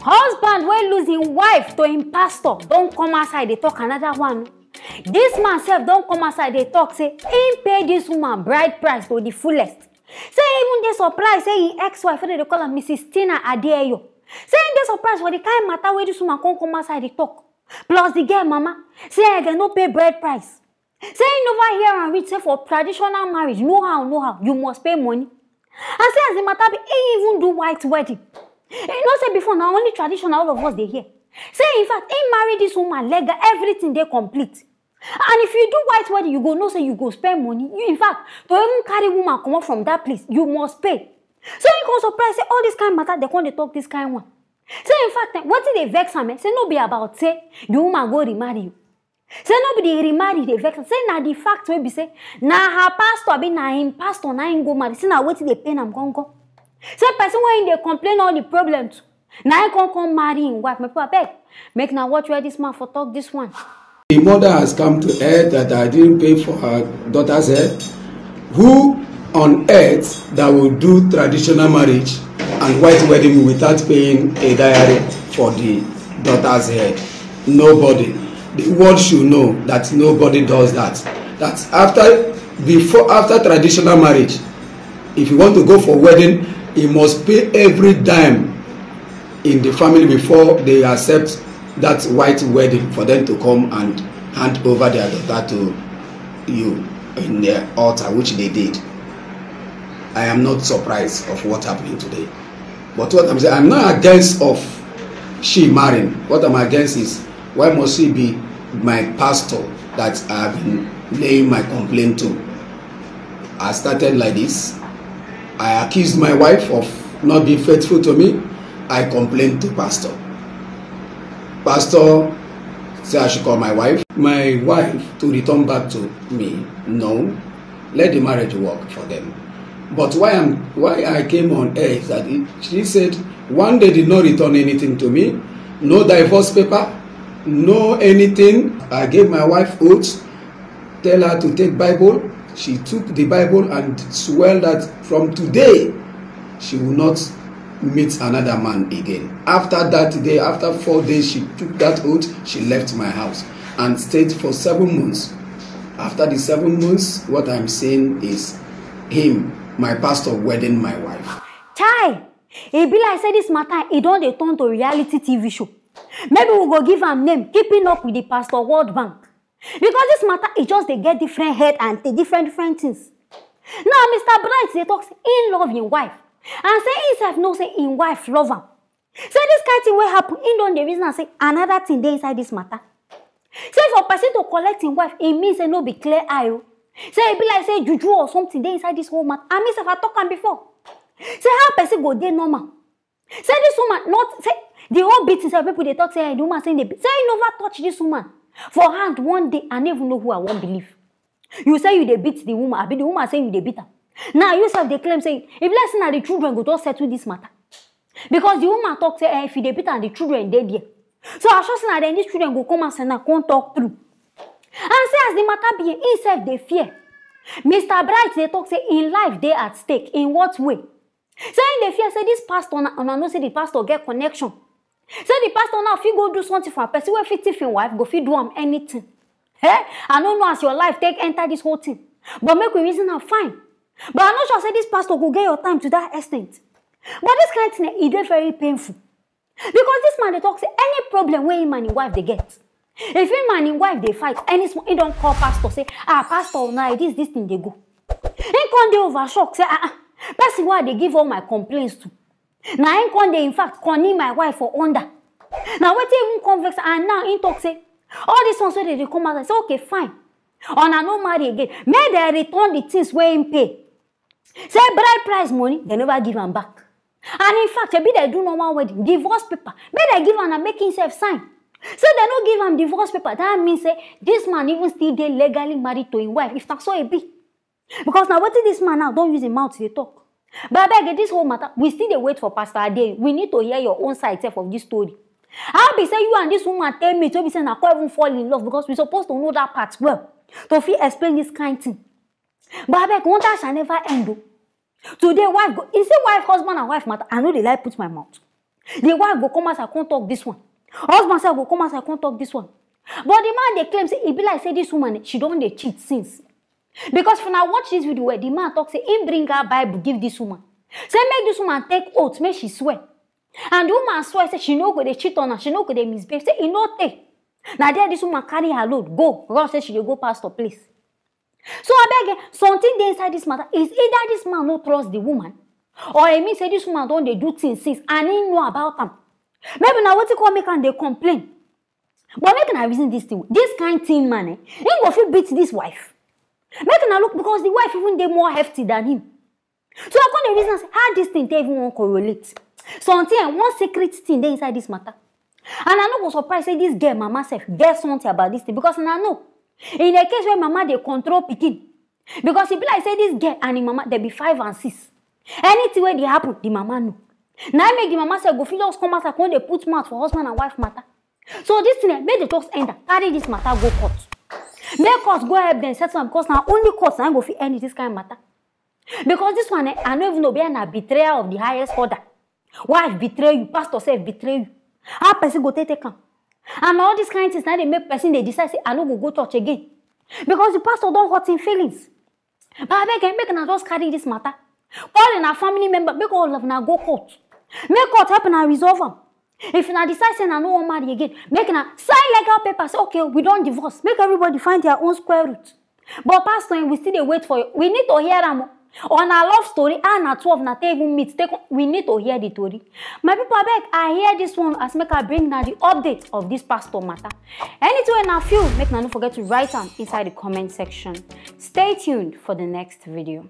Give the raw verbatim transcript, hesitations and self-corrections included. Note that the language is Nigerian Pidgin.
Husband wey lose im wife to im pastor don come outside dey talk another one. This man sef don come outside dey talk say im pay this woman bride price to the fullest. Say im even dey surprised say im ex-wife, wey dem dey call am Missus Tina Adeyo, say im dey surprised for the kind matter wey this woman come come outside dey talk. Plus the girl mama say, eh, dem no pay bride price. Say he never hear and read say for traditional marriage, no how, no how, you must pay money. And say as the matter be, he even do white wedding. You know say before, na only traditional all of us dey hear. Say in fact, he marry this woman legal, everything dey complete. And if you do white wedding, you go know say you go spend money. You, in fact, to even carry woman comot from that place, you must pay. So he come surprise say all this kind matter, dem come dey talk this kind one. Say in fact, eh, wetin dey vex am, eh, say no be about say the woman go remarry you. Say no be the remarry dey vex am. Say na the fact wey be say na her pastor, abi na im pastor na im go marry. Say na wetin dey pain am gangan. Say person wey im dey complain all the problem to, na im come come marry im wife. My people, abeg, make na watch where this man for talk this one. The mother has come to head that I didn't pay for her daughter's head. Who on earth that will do traditional marriage and white wedding without paying a dowry for the daughter's head? Nobody. The world should know that nobody does that. That after, before, after traditional marriage, if you want to go for wedding, you must pay every dime in the family before they accept that white wedding for them to come and hand over their daughter to you in their altar, which they did. I am not surprised of what happening today. But what I'm saying, I'm not against of she marrying. What I'm against is, why must she be my pastor that I've been laying my complaint to? I started like this. I accused my wife of not being faithful to me. I complained to pastor. Pastor said I should call my wife. My wife to return back to me. No. Let the marriage work for them. But why I'm, why I came on air is that it, she said one, they did not return anything to me. No divorce paper, no anything. I gave my wife oath, tell her to take Bible. She took the Bible and swore that from today she will not meet another man again. After that day, after four days, she took that oath, she left my house and stayed for seven months. After the seven months, what I'm saying is him, my pastor, wedding my wife. Chai! E be like say this matter, e don dey turn to reality T V show. Maybe we go give am name, Keeping Up with the Pastor World Bank. Because this matter, e just dey get different head and take different, different things. Now, Mister Bright dey talk say he love him wife. And say himself know say him wife love am. Say this kind thing wey happen, he don dey reason am say another thing dey inside this matter. Say for person to collect him wife, e mean say no be clear eye o. Say e be like say juju or something dey inside this whole matter. And me sef, I talk am before. Say how person go dey normal? Say this woman, not say the whole beating sef, people dey talk say, eh, the woman say dey beat. Say he never touch this woman for hand one day. I no even know who I wan believe. You say you dey beat the woman, abi the woman say you dey beat am. Now you sef dey claim say e be like say na the children go just settle this matter. Because the woman talk say, eh, if you dey beat am, the children dey there. So I sure say na then these children go come outside now, come talk through. And say as the matter be, he sef dey fear. Mister Bright dey talk say him life dey at stake. In what way? Say him dey fear say this pastor, na, una know say the pastor get connection. Say the pastor now fit go do something for am. Person wey fit thief him wife go fit do am anything. Eh? I no know as your life take enter this whole thing. But make we reason am fine. But I no sure say this pastor go get your time to that extent. But this kind thing, eh, e dey very painful. Because this man dey talk say any problem wey him and him wife dey get, if him and him wife dey fight, any small, he don call pastor say, ah, pastor, na this, this thing dey go. He come dey over shock say, ah, ah, person wey I dey give all my complaints to, na him come dey, in fact, corner my wife for under. Na wetin even come vex, and now he talk say all these ones wey dey dey come out, I say, okay, fine. Una no marry again. Make dem return the things wey him pay. Say bride price money, dem never give am back. And in fact, shebi dem do normal wedding, divorce paper, make dem give am and make himself sign. Say dem no give am divorce paper, that mean say this man even still dey legally married to him wife, if na so e be. Because na wetin this man now don use him mouth dey talk. But abeg, this whole matter, we still dey wait for Pastor Ade. We need to hear your own side sef of this story. How be say you and this woman take meet wey be say una come even fall in love? Because we suppose to know that part well to fit explain this kind thing. But abeg, wonder shall never end o. Today, wife go, you see, wife, husband and wife matter, I no dey like put my mouth. The wife go come outside come talk this one. Husband sef go come outside come talk this one. But the man dey claim say e be like say this woman, eh, she don dey cheat since. Because if una watch this video well, the man talk say he bring her Bible give this woman. Say make this woman take oath, make she swear. And the woman swear say she no go dey cheat on her, she no go dey misbehave. Say e no take. Na there this woman carry her load go, rush say she dey go pastor place. So abeg, eh, something dey inside this matter. Is either this man no trust the woman, or e mean say this woman don dey do things since and he know about am. Maybe na wetin come make am dey complain. But make una reason this thing. This kind thing man, eh, he go fit beat this wife. Make una look, because the wife even dey more hefty than him. So I come dey reason say how this thing take even wan correlate. Something, eh, one secret thing dey inside this matter. And I no go surprise say this girl mama sef get something about this thing, because una know, in a case where mama dey control pikin, because e be like say this girl and im mama, dem be five and six. Anything wey dey happen, the mama know. Na im make the mama sef go fit just come outside come dey put mouth for husband and wife matter. So this thing, eh, make dem just end am, carry this matter go court. Make court go help dem settle am, because na only court na im go fit end this kind matter. Because this one, eh, I no even know whether na betrayal of the highest order. Wife betray you, pastor sef betray you. How person go take take am? And all these kind things na dey make person dey decide say I no go go church again, because the pastor don hurt him feelings. But abeg, eh, make una just carry this matter, call una family member, make all of una go court, make court help una resolve am. If una decide say una no wan marry again, make una sign legal paper say, okay, we don divorce, make everybody find their own square root. But pastor, eh, we still dey wait for you. We need to hear am o. On our love story, and na twelve na take even meet. Take, we need to hear the tori. My people, abeg, I hear this one as make I bring na the update of this pastor matter. Anything wey na feel, make na no forget to write am inside the comment section. Stay tuned for the next video.